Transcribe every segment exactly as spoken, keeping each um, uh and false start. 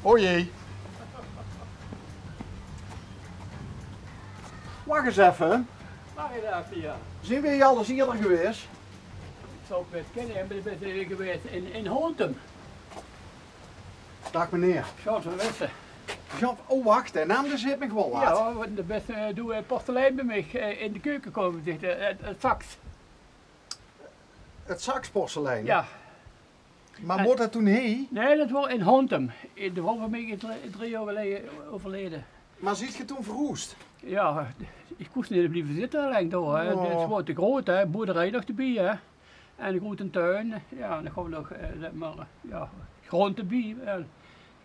O jee. Wach ins effe. Wach ins effe, ja. Zien weej al ins ieëder gewaes? Ich zou 't bès kinne, mer ich bès gewaes in, in Hontem. Dag meneer. Jean van Wessen. Jean, o wach, de naam dae zeet mich waal wat. Ja, want de bès, eh, doe, eh, porselein bie mich, eh, in de keuke kome zitte, eh, 't, 't Saks. 't Saks porselein? Ja. Mer woor det toen hie? Nae, det woor in Hontem. Eh, de vrouw van mich is drie, drie jaor geleje euverleje. Mer zeet geer toen verhoesd? Ja, ich kós neet blieve zitte allein dao, hè. Oh. Det is gewoen te groeat, hè. Boerderie nog d'rbie, hè. En 'ne groeate tuin. Ja, en dan gaon v'r nog, eh, zèk mer, ja, grond d'rbie. Ja.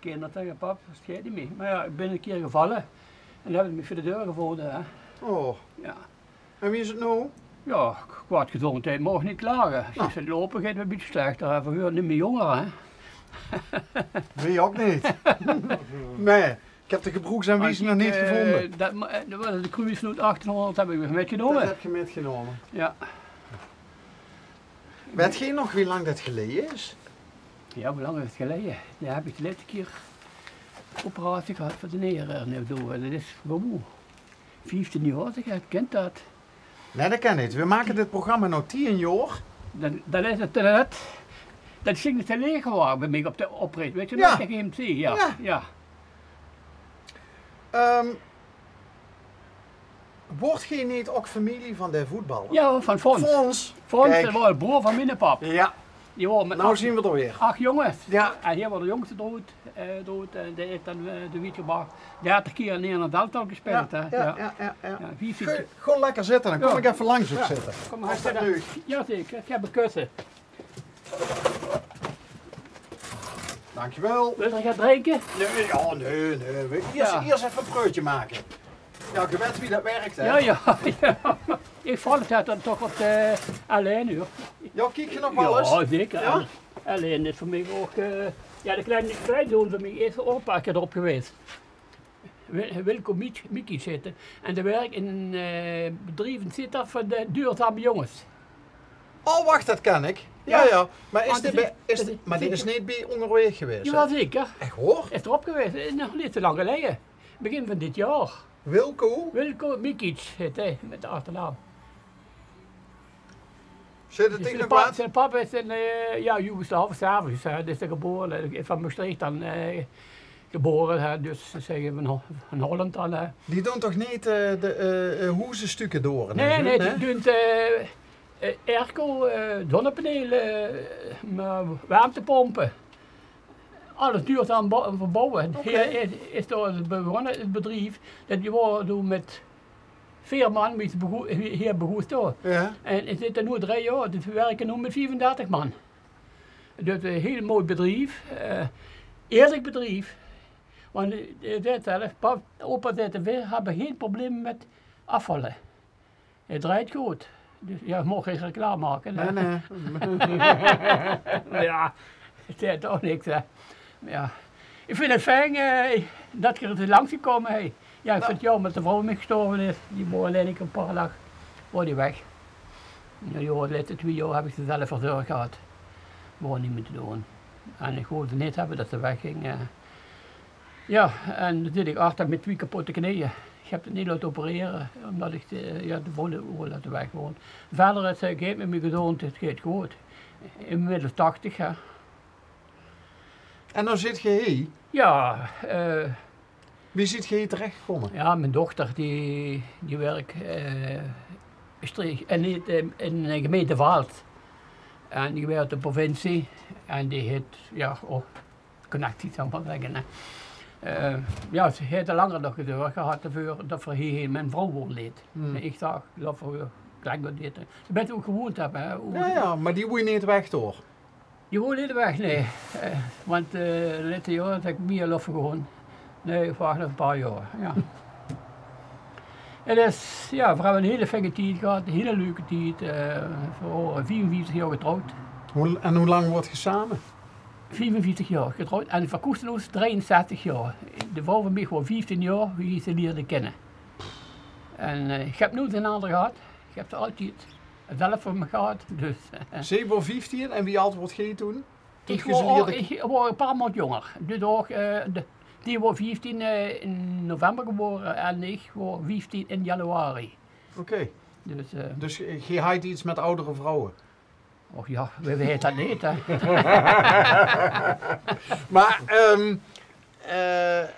Kinder taenge pap, det geit neet mieë. Mer ja, ich bön 'ne kier gevalle. En dan höb ich mich veur de deur gevaoge, hè. Oh. Ja. En wie is 't noe? Ja, k-, qua gezondheid maag ich neet klage. Noe. Sinds 't lope geit 't weer 'n bietje slechter, hè. V'r waere neet mieë jónger, hè. Weej ouch neet. Nae, ich höb de gebroeksaanwiezing nog neet gevónje. Eh, det ma-, eh, de, de kruuesnoet achtienhóngerd höb ich weer mitgenómme. Det höb geer mitgenómme. Ja. Wet geer nog wie lang det geleje is? Ja, wie lang is 't geleje? Dao höb ich de lètste kier operatie gehad veur de niere. En det is, woe, vieftien jaor, zeg, ich kin det. Nae, det kin neet. Weej make dit programma noe tien jaor. Dan, dan is 't, eh, det, det ging 't leeg gewore bie mich op de oprit. Wet geer nog, de G M C? Ja. Ja. Ehm, Woort geer neet ouch femilie van de voetballer? Ja, van Fons. Fons. Fons, det waor de broor van miene pap. Ja. Die waor mit ach jónges. Noe zien v'r d'r weer. Ja. En hie waor de jóngste droet, eh, droet, en dae haet dan, eh, de wiet gebrach. Dertig kier in 'n elftal gespeild, hè. Ja, ja, ja, ja. Gaon lekker zitte, dan kóm ich effe langs ouch zitte. Kóm mer, gaon zitte. Ja zeker, ich höb 'n kusse. Dankjewel. Wilt geer get drinke? Nae, ja, nae, nae. Weej, iers, iers effe 'n preutje make. Ja, geer wet wie det wirk, hè? Ja, ja, ja. Ich vónj 't dan toch get, eh, allein, huur. Ja, kiek geer nog waal ins? Ja, zeker. Ja? Allein is veur mich ouch, eh, ja, de kleine, kleinzoon van mich is ouch 'n paar kier d'rop gewaes. Wil-, Wilco Miek-, Mikic hèt 'r. En dae wirk in, eh, 'n bedrief in Zitterd veur de duurzame jónges. O, wach, det kin ich. Ja, ja. Mer is dae bie, is, mer dae is neet bie Óngerwaeg gewaes, hè? Jazeker. Ech waor? Is d'rop gewaes. Is nog neet zo lang geleje. Begin van dit jaor. Wilco? Wilco Mikic hèt 'r, mit de achternaam. Zit 't in de pap? Zien pap is 'n, eh, ja, Joegoslaaf, Servisch, hè. Dae is d'r gebore, hè. Is van Mestreech dan, eh, gebore, hè. Dus ze zègke van Ho-, van Holland dan, hè. Die doon toch neet, eh, de, eh, eh, hoezestukke door? Nae, nae, die doon, eh, eh, airco, eh, zonnepanele, eh, mer warmtepompe. Alles duurzaam bou-, verbouwe. Oké. Hie is, is dao begós, 't bedrief. Det die waore toen mit veer man, wie ze begós, hie, hie begós dao. Ja. En 't zit d'r noe drie jaor, dus v'r wirke noe mit viefendertig man. Dus 'n hiel mooi bedrief, eh, eerlik bedrief. Want, eh, dae zaet zelf, pap, opa zaet, veer höbbe gein probleme mit aafvalle. 't Drejt good. Dus ja, ich maag gein reclame make, hè. Nae, nae. Mer ja, 't zaet ouch niks, hè. Mer ja, ich vinj 't fijn, eh, det geer ins langs geer kómme, hè. Ja, ich vinj 't jaomer det de vrouw mich gestorve is. Die waor allein 'n paar daag, waor die weg. Ja, die waor de lètste twieë jaor höb ich ze zelf verzörg gehad. Waor neet mieë te doon. En ich wól 't neet höbbe det ze wegging, eh. Ja, en dan zit ich achter mit twieë kapotte kneeë. Ich höb 't neet laote operere, ómdet ich de, ja, de vrouw wól laote weg gewoon. Wiejer, 't geit mit mien gezóndheid, 't geit good. Inmiddels tachtig, hè. En dan zit geer hie? Ja, eh. Wie zeet geer hie terechgekómme? Ja, mien dochter, die, die wirk, eh, in Streech, eh, neet, eh, in, eh, gemeinte Vaals. En die wirk op de provincie. En die haet, ja, ouch connecties, zal ich mer zègke, hè. Eh, ja, ze haet al langer nog gezörg gehad d'rveur det v'r hie, hie, mien vrouw woon leet. Hmm. En ich zag, laot v'r klein get ete. Ze bèst ouch gewoeënd höbbe, hè. Ja, ja, mer die wól neet weg, toch? Die wól neet weg, nae. Eh, want, eh, de lètste jaore höb ich mieë loffe gewoond. Nae, ich wach nog 'n paar jaor, ja. 't Is, ja, v'r höbbe 'n hiel fijn tied gehad, 'n hiel leuke tied. Eh, v'r waore viefenvieftig jaor getrouwd. Wie, en wie lang woort geer same? Viefenvieftig jaor getrouwd en v'r kóste ós drieënzestig jaor. De vrouw van mich waor vieftien jaor wie ich ze lierde kinne. En, eh, ich höb noeëts 'n anger gehad. Ich höb ze altied zelf veur mich gehad, dus, eh. Zie waor vieftien en wie aajd woort geer toen? Ich waor, ich waor 'n paar maond jónger. Dus ouch, eh, de, Die woort vieftien, eh, in november gebore en ich woort vieftien in januari. Oké. Dus, eh, dus ge-, geer haet get mit ajdere vrouwe? Och ja, wae weit det neet, hè? Mer, ehm, eh,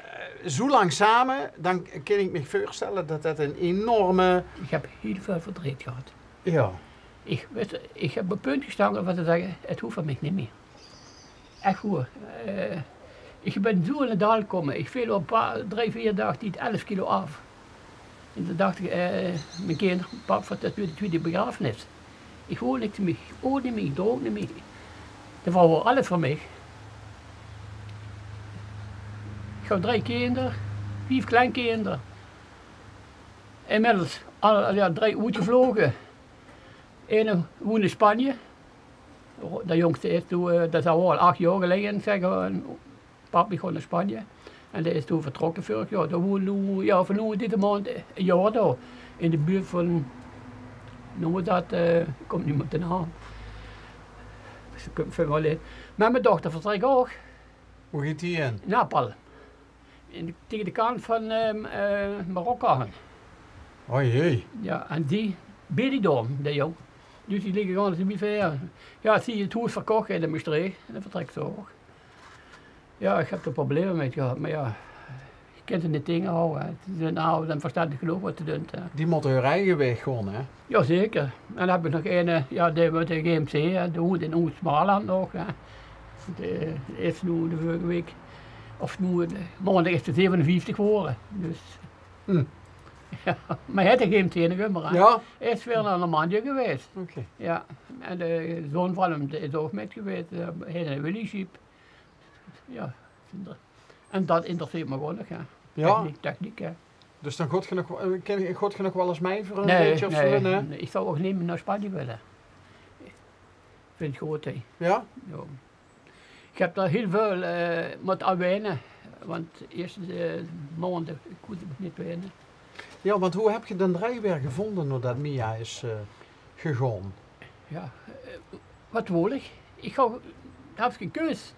zoe lang same, dan kin ich mich veurstelle det det ein enorme... Ich höb hiel väöl verdreet gehad. Ja. Ich, weit, ich höb op 't punt gestange van te zègke: "Het hoof van mich neet mieë." Ech woer. Eh, ich bön zoe in 't daal gekómme. Ich veel op e paar, drie, veer daag tied elf kilo aaf. En toen dach ich, eh, mien kinder: "Pap, wat is noe de twiede begrafenis?" Ich oot neet mieë, ich oot neet mieë, ich droonk neet mieë. De vrouw woor alles veur mich. Ich höb drie kinder, vief kleinkinder. Inmiddels al, ja, drie oetgevloge. Eine woont in Spanje. De jóngste is toe, eh, det is al waal ach jaor geleje, zègke v'r, pap, ich gaon nao Spanje. En dae is toe vertrokke veurig jaor. Dae woont noe, ja, vanaaf deze maond e jaor dao. In de buurt van, noem mer det, eh, ich kóm neet mieë op de naam. Dus ich kóm väöl waal in. Mer mien dochter vertrèk ouch. Wo geit die hin? Napel. In de, taenge de kant van, ehm, eh, Marokko aan. O jee. Ja, en die, bie die dom, de jóng. Dus die ligke gewoon zoe bie veer. Ja, zie 't hoes verkoch in Mestreech en dan vertrèk ze ouch. Ja, ich höb d'r probleme mit gehad, mer ja, ich kin ze neet taengehawwe, hè. Ze zeen aad en verstandig genóg wat ze doon, hè. Die mótte häör eige waeg gaon, hè? Jazeker. En dan höb ich nog eine, ja, dae mit de G M C, hè, dae woont in Oos-Smaland nog, hè. Dae is noe de vörige waek, of noe, eh, maondig is 'r zevenenvieftig gewore. Dus, hm. Ja, mer hae haet de G M C nog ummer, hè. Ja. Hae is weer nao Normandië gewaes. Oké. Ja, en de zoon van häöm, dae is ouch mit gewaes, eh, hae haet ein Willys-jeep. Ja, en det interesseert mich gewoon nog, ja. Ja. Techniek, techniek, hè. Dus dan gaot geer nog, eh, kin, gaot geer nog waal ins mei veur ein bietje of zoe, hè? Nae, nae, ich zou ouch neet mieë nao Spanje wille. Vinj ich good, hè. Ja? Ja. Ich höb dao hiel väöl, eh, mótte aan wenne, want de ierste, eh, maonde kós ich neet wenne. Ja, want wie höb geer den drej weer gevónje naodet Mia is, eh, gegaon? Ja, eh, wat wol ich? Ich haw, haw gein keus.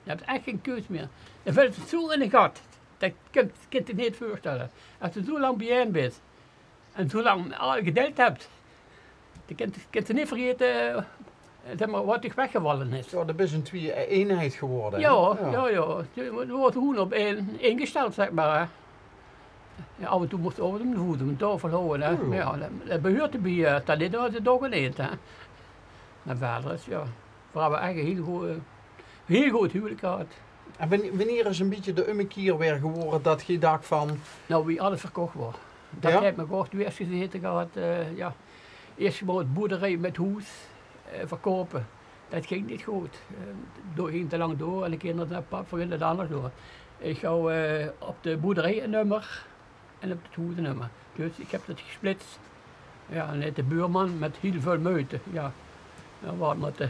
Ich haw ech gein keus mieë. Dan vèlt 't zoe in e gat. Det kint, kint 'r neet veurstelle. Es se zoe lang biejein bis en zoe lang al gedeild höbs, dan kint, kint 'r neet vergaete, eh, zègk mer, wat dich weggevalle is. Ja, dan bis se ein twieë-einheid gewore, hè? Ja, ja, ja. Doe, doe woors gewoon op ein ingesteld, zègk mer, hè. Ja, aaf en toe mós se ouch de voot op de taofel hawwe, hè. Ja, ja. Mer ja, det, det behuurt d'rbie, eh, det is ouch de dag ineens, hè. Mer wiejer is, ja, v'r höbbe eigelik ein hiel gooj, hiel good huwelik gehad. En wen-, wienier is ein bietje de ummekier weer gewore det geer dach van... Nou, wie alles verkoch woor. Det... Ja? Haet mich ouch dwars gezaete gehad, eh, ja. Iers wou 't boerderie mit hoes, eh, verkoupe. Det ging neet good. Eh, door, ging te lang door en de kinder zeide: "Pap, v'r gaon 't anders doon." Ich haw, eh, op de boerderie ein nummer en op 't hoes ein nummer. Dus ich höb det gesplits. Ja, en haet de buurman mit hiel väöl meujte, ja, ja, waat mótte,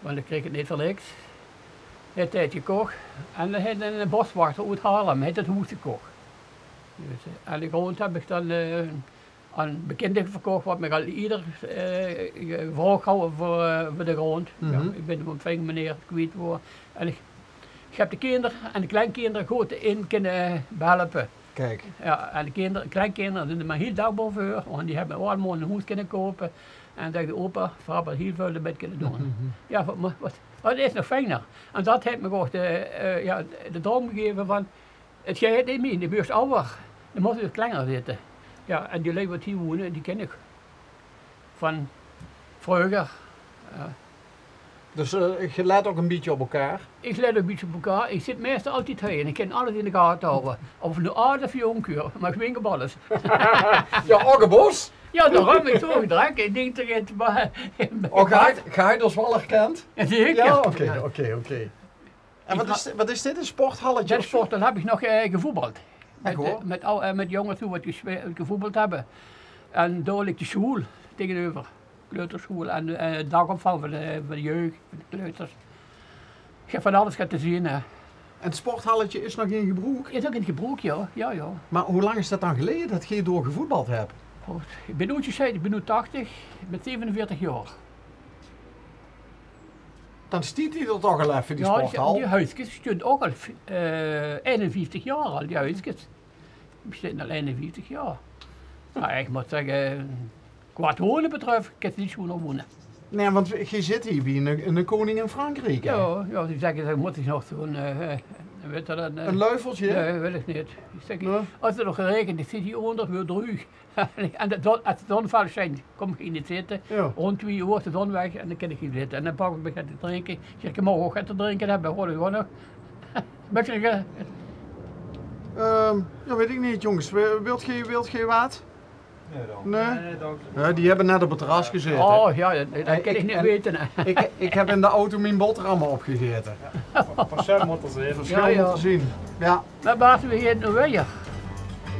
want ich kreeg 't neet veur niks. Haet 't gekoch en dan haet eine boswachter oet Haarlem, haet 't hoes gekoch. Dus, eh, en de grond höb ich dan, eh, aan bekinde verkoch, wat mich al ieëder, eh, gevraog hawwe veur, eh, veur de grond. Ja, ich bin op ein fijn meneer kwiet gewore. En ich, ich höb de kinder en de kleinkinder good d'rin kinne behelpe. Kiek. Ja, en de kinder, kleinkinder zeen d'r mich hiel dankbaar veur, want die höbbe allemaol ein hoes kinne koupe. En zagte: "Opa, v'r höbbe hiel väöl d'rmit kinne doon." Ja, wat, wat, wat is nog fijner? En det haet mich ouch de, eh, ja, de droum gegaeve van, 't geit neet mieë, de wuurs awwer. Dan mós se klenger zitte. Ja, en die lui wat hie woene, die kin ich van vreuger. Ja. Dus, eh, geer lèt ouch ein bietje op elkaar? Ich lèt ein bietje op elkaar. Ich zit meistal altied hie en ich kin alles in de gate hawwe. Of 't noe aad of jónk is, mer ich wink op alles. Ja, ouch op ós? Ja, daorum, ich zoog drek. Ich dink det 't mer... Oh, geer, geer höb ós waal herkend? Ja, zeker. Ja, oké, oké, oké. En wat is, wat is dit, ein sporthalletje of zoe? Det sport, dao höb ich nog, eh, gevoetbald. Ech waor? Mit, eh, mit aw-, eh, mit jónges die wat gespe-, gevoetbald höbbe. En dao ligk de sjoel taengeneuver. Kleutersjoel en, eh, daagopvang van de, van de jeug, van de kleuters. Ich höb van alles gehad te zeen, hè. En 't sporthalletje is nog in gebroek? Is nog in gebroek, ja. Ja, ja. Mer wie lang is det dan geleje det geer dao gevoetbald höb? Oh, ich bin oetgesjeide, ich bin noe tachtig, mit zevenenveertig jaor. Dan stiet die d'r toch al effe, die sporthal. Ja, die huiskes sjtunt ouch al, eh, einenvieftig jaor al, die huiskes. Die sjtunt al einenvieftig jaor. Mer ich mót zègke, qua wone betröf, kins se neet sjoener wone. Nae, want geer zit hie bie eine, eine keuning in Frankriek, hè? Ja, ja, die zègke, dan mót ich nog zoe'n, eh, weit geer dat, eh, ein luifeltje? Nae, weit ich neet. Ich zègk, es 't nog regent, ich zit hie ónger, 't weurt druug. En de zon, es de zon sjient, kóm ich hie zitte. Ja. Rónd twieë oer is de zon weg en dan kin ich hie zitte. En dan pak ich mich get te drinke. Ich zègk, ich maag ouch get te drinke höbbe, haol ich gewoon nog. Möcht geer, eh, Ehm, ja, weit ich neet, jónges. Wi-, wilt geer, wilt geer waat? Nae, dank. Nae? Nae, dank. Ja, die höbbe net op 't terras gezaete. Oh ja, dat, dat kin ich neet weite, hè. Ich, ich höb in de auto mien boterhamme opgegaete. Versjil mót d'r zeen. Versjil mót d'r zeen. Ja. Mer waat, wie geit 't noe wiejer?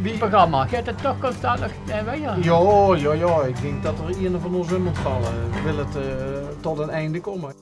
Wie? 't Programma, geit 't toch constant nog, eh, wiejer? Ja, ja, ja. Ich dink dat d'r eine van ós um mót valle. Wil 't, eh, tot ein einde kómme.